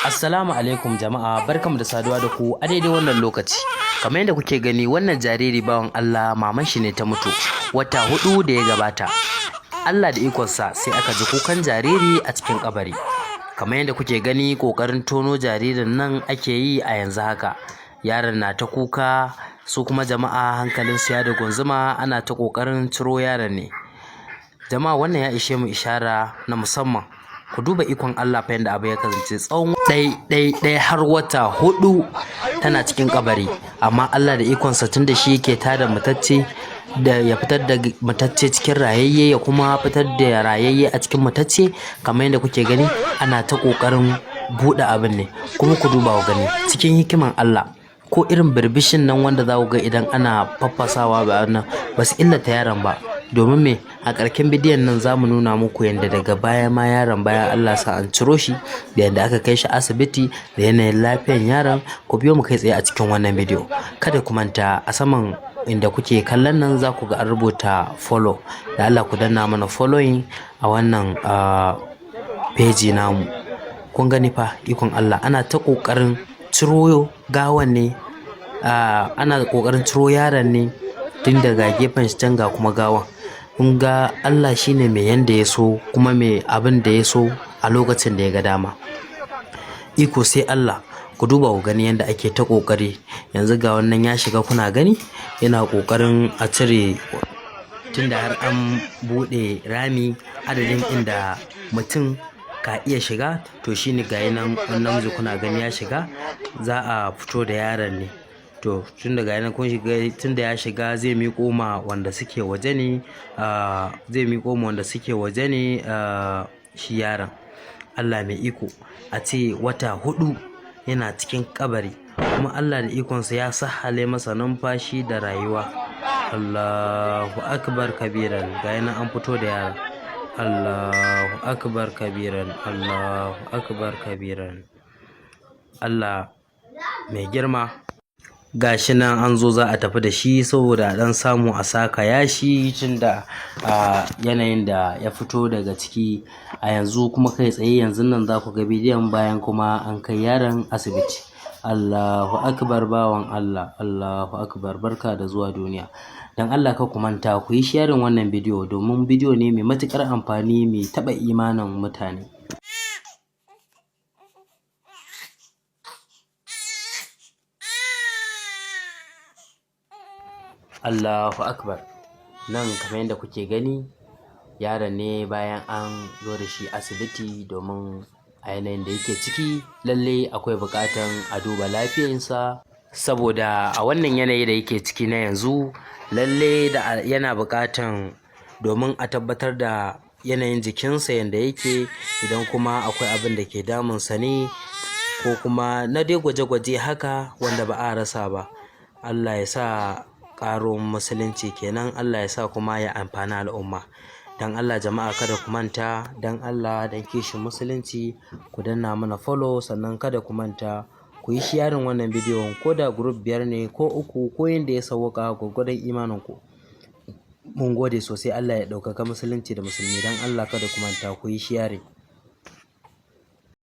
Assalamu alaikum jama'a, barkamu da saduwa da ku a daidai wannan lokaci. Kamar yadda kuke gani, wannan jariri bawan Allah, maman shi ne ta mutu wata 4 da ya gabata. Allah da ikonsa sai aka ji kukan jariri a cikin kabari. Kamar yadda kuke gani, ƙoƙarin tono jaririn nan ake yi a yanzu haka. Yaron na ta kuka, su kuma jama'a hankalinsu ya dugunzuma, ana ta ƙoƙarin ciro yaron ne. Jama'a, wannan ya ishe mu ishara na musamman. Ku duba ikon Allah fa, yanda abu ya kasance tsawon ɗai ɗai ɗai har wata 4 tana cikin kabari, amma Allah da ikonsa, tun da shi yake tada matacce da ya fitar da matacce cikin rayayye, ya kuma fitar da rayayye a cikin matacce. Kamar yadda kuke gani, ana ta ƙoƙarin buɗe abin ne. Kuma ku duba ku gani, cikin hikiman Allah, ko irin birbishin nan wanda za ku ga idan ana faffasawa ba nan ba su illata yaron ba. Domin me? A ƙarshen bidiyon nan za mu nuna muku yadda daga baya ma yaron, bayan Allah sa an ciro shi, da yadda aka kai shi asibiti, da yanayin lafiyan yaron. Ku biyo mu kai tsaye a cikin wannan bidiyo. Kada ku manta, a saman inda kuke kallon nan za ku ga an rubuta follow. Da Allah ku danna mana following a wannan page namu. Kun gani fa, ikon Allah, ana ta ƙoƙarin ciro gawan ne, ana ƙoƙarin ciro yaron ne, tun daga gefen shi can ga kuma gawan. Kun ga Allah shine mai yanda ya so, kuma mai abin da ya so a lokacin da ya ga dama. Iko sai Allah. Ku duba ku gani yanda ake ta ƙoƙari. Yanzu ga wannan ya shiga, kuna gani, yana ƙoƙarin a cire, tunda har an buɗe rami adadin inda mutum ka iya shiga. To shine ga nan wani namiji, kuna gani, ya shiga, za a fito da yaron ne. To tun daga nan kun shiga, tun da ya shiga, zai miƙo ma wanda suke waje ne, zai miƙo ma wanda suke waje ne shi yaron. Allah mai iko, a ce wata 4 yana cikin kabari, kuma Allah da ikonsa ya sahale masa numfashi da rayuwa. Allahu akbar kabiran. Ga nan an fito da yaron. Allahu akbar kabiran, Allahu akbar kabiran. Allah mai girma. Gashi nan an zo za a tafi da shi saboda a ɗan samu a saka yashi, tunda a yanayin da ya fito daga ciki a yanzu. Kuma kai tsaye yanzu nan za ku ga bidiyon bayan kuma an kai yaron asibiti. Allahu akbar, bawan Allah, Allahu akbar, barka da zuwa duniya. Dan Allah kar ku manta ku yi sharing wannan bidiyo, domin bidiyo ne mai matuƙar amfani, mai taɓa imanin mutane. Allahu akbar. Nan kamar yadda kuke gani, yaron ne bayan an zo da shi asibiti, domin a yanayin da yake ciki lalle akwai buƙatan a duba lafiyarsa, saboda a wannan yanayi da yake ciki na yanzu, lalle da yana buƙatan domin a tabbatar da yanayin jikinsa yanda yake, idan kuma akwai abin da ke damunsa ne, ko kuma na dai gwaje-gwaje haka wanda ba a rasa ba. Allah ya sa ƙaruwan musulunci kenan, Allah ya sa kuma ya amfani al'umma. Dan Allah jama'a, kada ku manta, dan Allah, dan kishin musulunci, ku danna mana follow. Sannan kada ku manta ku yi sharing wannan bidiyon, ko da group biyar ne ko uku, ko yanda ya sawwaka gwargwadon imanin ku. Mun gode sosai. Allah ya ɗaukaka musulunci da musulmi. Dan Allah kada ku manta ku yi sharing.